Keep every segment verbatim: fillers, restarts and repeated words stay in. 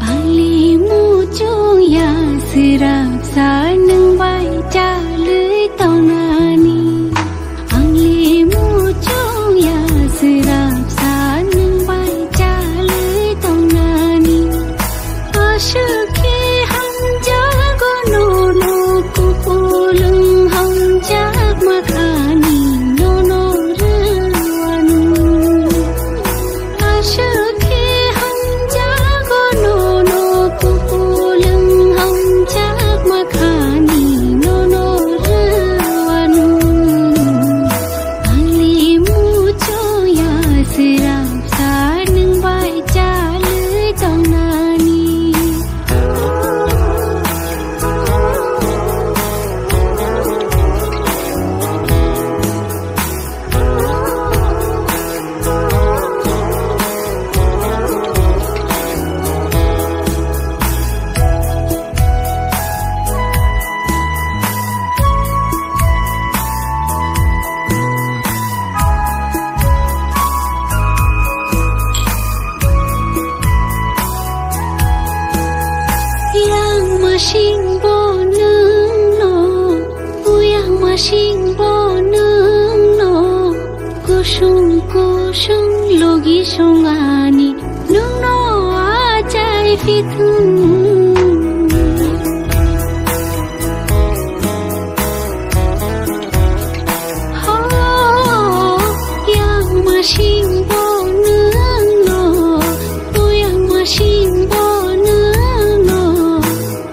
Angli muchung ya sirap sa nung bai chalui tongnani. Angli muchung ya sirap sa nung bai chalui tongnani. Aswk khe hamjago nono kupulung hamjakma khani nono rwanu. Aswk khe hamjago nono kupulung hamjakma khani nono rwanu. Angli muchung ya sirap sa nung bai chalui tongnani. Yang masing bo nungno, uyang masing bo nungno, kusung kusung logi songani nungno achai pithung. Ho, yang masing bo nungno, uyang masing bo nungno,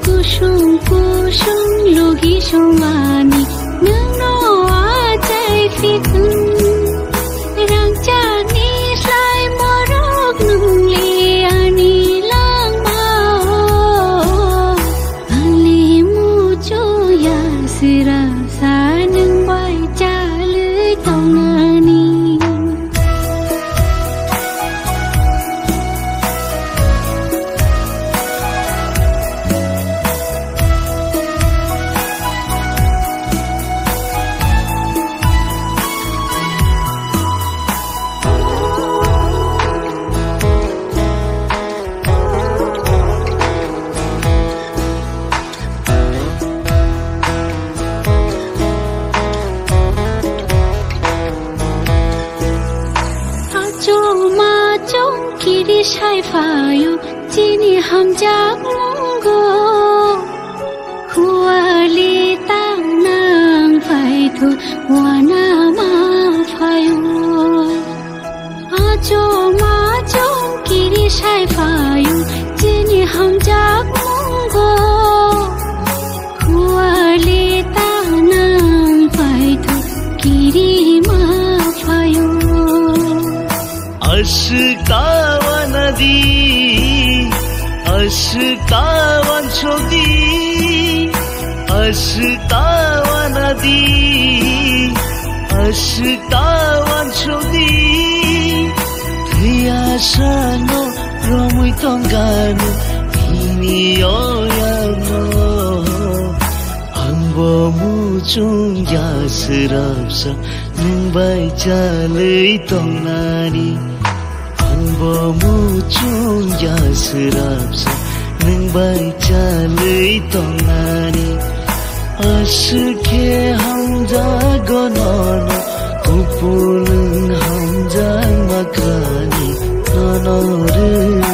kusung kusung logi songani nungno achai pithung. Rangchakni slai morok nungli ani langmao. Angli muchung ya sirap sa nung bai chalui tongnani. Achom achom kiri sai phaio chini hamjak mungo. Khuali tangnang phaithu wana ma phaio. Achom achom kiri sai phaio chini hamjak mungo. Khuali tangnang phaithu kiri ma phaio. Aswk ta wanadi, aswk ta wansokdi, aswk ta wanadi, aswk ta wansokdi. Thwiya sano romwi tongkano hini oyano. Angbo muchung ya sirapsa nwng bai chalwi tongnani. Angbo muchung ya sirapsa nwng bai chalwi tongnani. Aswk khe hamjago nono, kupulung hamjakma khani nono rw.